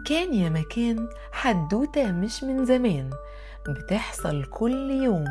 كان يا مكان حدوتة مش من زمان، بتحصل كل يوم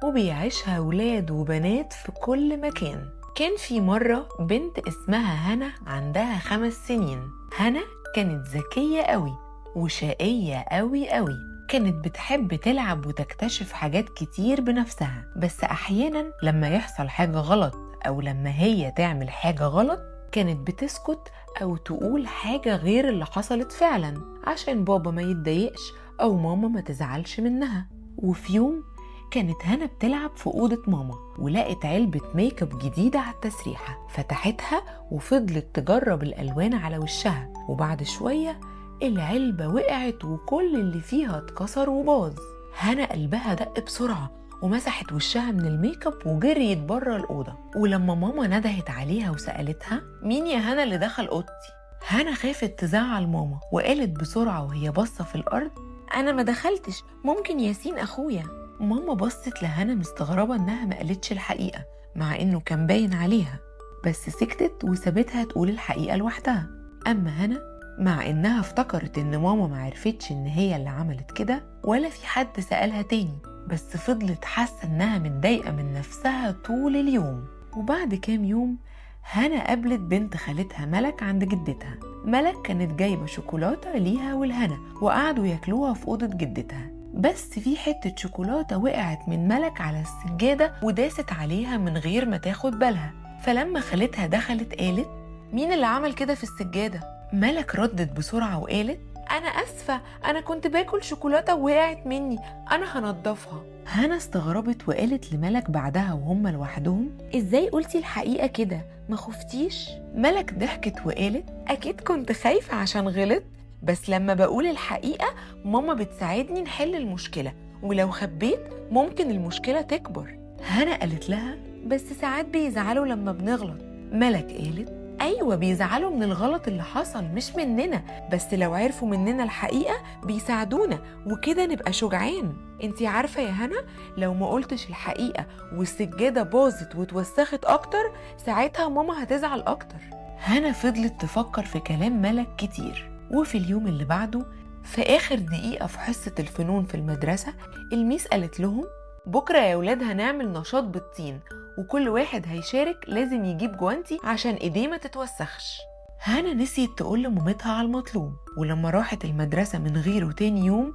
وبيعيشها ولاد وبنات في كل مكان. كان في مرة بنت اسمها هنا عندها 5 سنين. هنا كانت ذكية قوي وشقية قوي قوي، كانت بتحب تلعب وتكتشف حاجات كتير بنفسها، بس أحيانا لما يحصل حاجة غلط أو لما هي تعمل حاجة غلط كانت بتسكت أو تقول حاجة غير اللي حصلت فعلا عشان بابا ما يتضايقش أو ماما ما تزعلش منها. وفي يوم كانت هنا بتلعب في أوضة ماما ولقت علبة ميك اب جديدة على التسريحة، فتحتها وفضلت تجرب الألوان على وشها، وبعد شوية العلبة وقعت وكل اللي فيها اتكسر وباظ. هنا قلبها دق بسرعة ومسحت وشها من الميك اب وجريت بره الأوضة. ولما ماما ندهت عليها وسألتها مين يا هنا اللي دخل أوضتي، هنا خافت تزعل ماما وقالت بسرعة وهي باصة في الأرض أنا ما دخلتش، ممكن ياسين أخويا. ماما بصت لهنا مستغربة إنها ما قالتش الحقيقة مع إنه كان باين عليها، بس سكتت وسابتها تقول الحقيقة لوحدها. أما هنا مع إنها افتكرت إن ماما ما عرفتش إن هي اللي عملت كده ولا في حد سألها تاني، بس فضلت حاسة إنها متضايقة من نفسها طول اليوم. وبعد كام يوم هنا قابلت بنت خالتها ملك عند جدتها. ملك كانت جايبة شوكولاتة ليها ولهنا وقعدوا ياكلوها في أوضة جدتها، بس في حتة شوكولاتة وقعت من ملك على السجادة وداست عليها من غير ما تاخد بالها. فلما خالتها دخلت قالت مين اللي عمل كده في السجادة؟ ملك ردت بسرعة وقالت أنا أسفة، أنا كنت باكل شوكولاتة ووقعت مني، أنا هنضفها. هنا استغربت وقالت لملك بعدها وهم لوحدهم إزاي قلتي الحقيقة كده، ما خفتيش؟ ملك ضحكت وقالت أكيد كنت خايفة عشان غلط، بس لما بقول الحقيقة ماما بتساعدني نحل المشكلة، ولو خبيت ممكن المشكلة تكبر. هنا قالت لها بس ساعات بيزعلوا لما بنغلط. ملك قالت أيوة بيزعلوا من الغلط اللي حصل مش مننا، بس لو عرفوا مننا الحقيقة بيساعدونا وكده نبقى شجعان. انتي عارفة يا هنا لو ما قلتش الحقيقة والسجادة باظت وتوسخت أكتر ساعتها ماما هتزعل أكتر. هنا فضلت تفكر في كلام ملك كتير. وفي اليوم اللي بعده في آخر دقيقة في حصة الفنون في المدرسة الميس قالت لهم بكرة يا ولاد هنعمل نشاط بالطين وكل واحد هيشارك لازم يجيب جوانتي عشان ايديه ما تتوسخش. هنا نسيت تقول لمامتها على المطلوب، ولما راحت المدرسة من غيره تاني يوم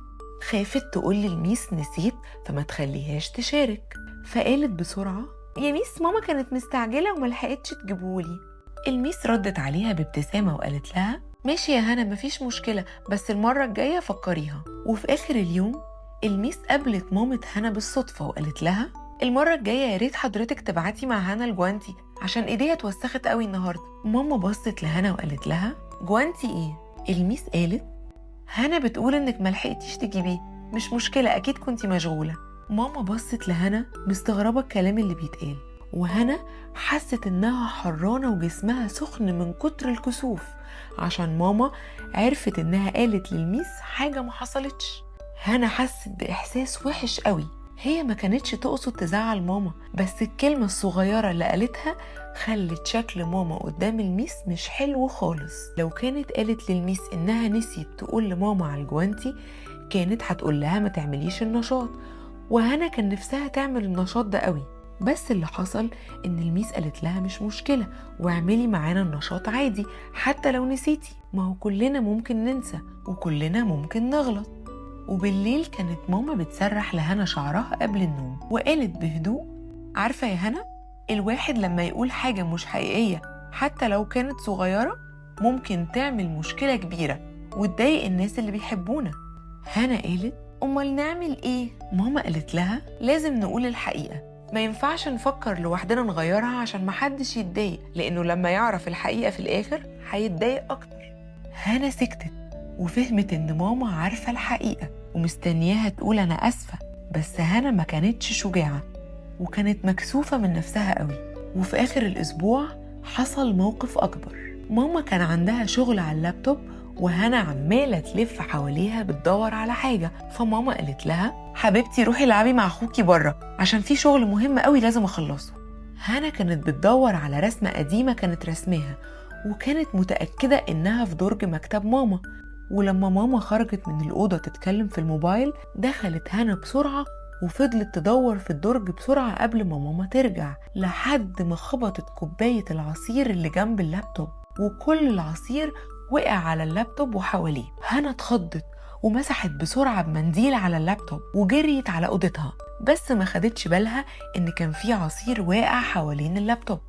خافت تقول للميس نسيت فما تخليهاش تشارك، فقالت بسرعة يا ميس ماما كانت مستعجلة وما لحقتش تجيبهولي. الميس ردت عليها بابتسامة وقالت لها ماشي يا هنا مفيش مشكلة، بس المرة الجاية فكريها. وفي آخر اليوم الميس قابلت مامة هنا بالصدفة وقالت لها المرة الجاية يا ريت حضرتك تبعتي مع هنا الجوانتي عشان ايديها اتوسخت قوي النهاردة. ماما بصت لهنا وقالت لها جوانتي ايه؟ الميس قالت هنا بتقول انك ملحقتيش تجيبيه، مش مشكلة اكيد كنتي مشغولة. ماما بصت لهنا مستغربة الكلام اللي بيتقال، وهنا حست انها حرانة وجسمها سخن من كتر الكسوف عشان ماما عرفت انها قالت للميس حاجة ما حصلتش. هنا حست بإحساس وحش قوي، هي ما كانتش تقصد تزعل ماما، بس الكلمة الصغيرة اللي قالتها خلت شكل ماما قدام الميس مش حلو خالص. لو كانت قالت للميس إنها نسيت تقول لماما على الجوانتي كانت هتقول لها ما تعمليش النشاط، وهنا كان نفسها تعمل النشاط ده قوي، بس اللي حصل إن الميس قالت لها مش مشكلة واعملي معانا النشاط عادي حتى لو نسيتي، ما هو كلنا ممكن ننسى وكلنا ممكن نغلط. وبالليل كانت ماما بتسرح لهنا شعرها قبل النوم وقالت بهدوء عارفة يا هنا الواحد لما يقول حاجة مش حقيقية حتى لو كانت صغيرة ممكن تعمل مشكلة كبيرة وتضايق الناس اللي بيحبونا. هنا قالت أمال نعمل إيه؟ ماما قالت لها لازم نقول الحقيقة، ما ينفعش نفكر لوحدنا نغيرها عشان محدش يتضايق، لأنه لما يعرف الحقيقة في الآخر هيتضايق أكتر. هنا سكتت وفهمت إن ماما عارفة الحقيقة ومستنياها تقول أنا أسفة، بس هنا ما كانتش شجاعة وكانت مكسوفة من نفسها قوي. وفي آخر الأسبوع حصل موقف أكبر. ماما كان عندها شغل على اللابتوب وهنا عمالة تلف حواليها بتدور على حاجة، فماما قالت لها حبيبتي روحي العبي مع أخوكي بره عشان في شغل مهم قوي لازم أخلصه. هنا كانت بتدور على رسمة قديمة كانت رسمها وكانت متأكدة إنها في درج مكتب ماما، ولما ماما خرجت من الأوضة تتكلم في الموبايل دخلت هنا بسرعة وفضلت تدور في الدرج بسرعة قبل ما ماما ترجع، لحد ما خبطت كوباية العصير اللي جنب اللابتوب وكل العصير وقع على اللابتوب وحواليه. هنا اتخضت ومسحت بسرعة بمنديل على اللابتوب وجريت على أوضتها، بس ما خدتش بالها إن كان في عصير واقع حوالين اللابتوب.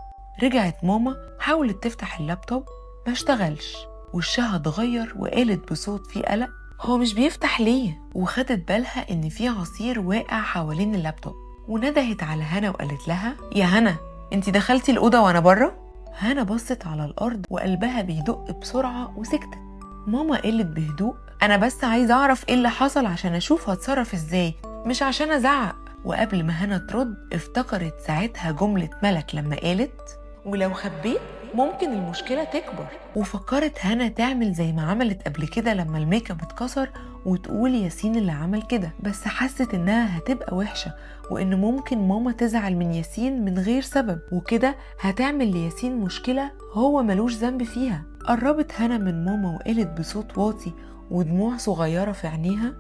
رجعت ماما حاولت تفتح اللابتوب ما اشتغلش، وشها اتغير وقالت بصوت فيه قلق هو مش بيفتح ليه؟ وخدت بالها إن في عصير واقع حوالين اللابتوب، وندهت على هنا وقالت لها يا هنا انتي دخلتي الأوضة وأنا بره؟ هنا بصت على الأرض وقلبها بيدق بسرعة وسكتت. ماما قالت بهدوء أنا بس عايزة أعرف إيه اللي حصل عشان أشوف هتصرف إزاي، مش عشان أزعق. وقبل ما هنا ترد افتكرت ساعتها جملة ملك لما قالت ولو خبيت ممكن المشكلة تكبر. وفكرت هنا تعمل زي ما عملت قبل كده لما الميك اب اتكسر وتقول ياسين اللي عمل كده، بس حست انها هتبقى وحشة وان ممكن ماما تزعل من ياسين من غير سبب، وكده هتعمل لياسين مشكلة هو ملوش ذنب فيها. قربت هنا من ماما وقالت بصوت واطي ودموع صغيرة في عينيها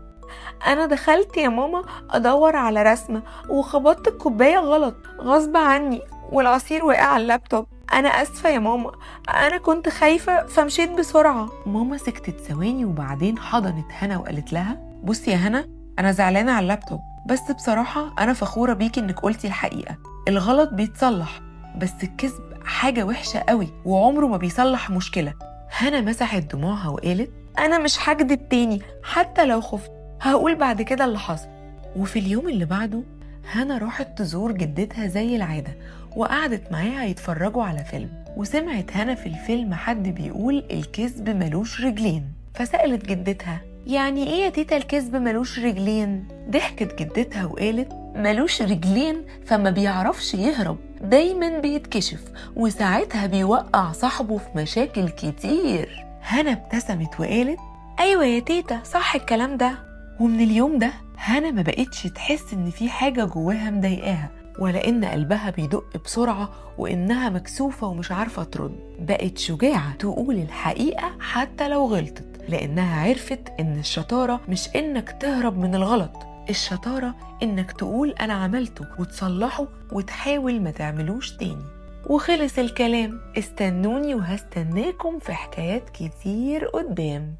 أنا دخلت يا ماما أدور على رسمة وخبطت الكوباية غلط غصب عني والعصير وقع على اللابتوب، أنا أسفة يا ماما، أنا كنت خايفة فمشيت بسرعة. ماما سكتت ثواني وبعدين حضنت هنا وقالت لها بصي يا هنا، أنا زعلانة على اللابتوب، بس بصراحة أنا فخورة بيكي إنك قلتي الحقيقة. الغلط بيتصلح، بس الكذب حاجة وحشة قوي وعمره ما بيصلح مشكلة. هنا مسحت دموعها وقالت أنا مش هكدب تاني حتى لو خفت، هقول بعد كده اللي حصل. وفي اليوم اللي بعده هنا راحت تزور جدتها زي العادة وقعدت معاها يتفرجوا على فيلم، وسمعت هنا في الفيلم حد بيقول الكذب ملوش رجلين. فسألت جدتها يعني ايه يا تيتا الكذب ملوش رجلين؟ ضحكت جدتها وقالت ملوش رجلين فما بيعرفش يهرب، دايما بيتكشف وساعتها بيوقع صاحبه في مشاكل كتير. هنا ابتسمت وقالت ايوه يا تيتا صح الكلام ده. ومن اليوم ده هنا ما بقتش تحس ان في حاجة جواها مضايقاها، ولا ان قلبها بيدق بسرعة وانها مكسوفة ومش عارفة ترد. بقت شجاعة تقول الحقيقة حتى لو غلطت، لانها عرفت ان الشطارة مش انك تهرب من الغلط، الشطارة انك تقول انا عملته وتصلحه وتحاول ما تعملوش تاني. وخلص الكلام. استنوني وهستناكم في حكايات كتير قدام.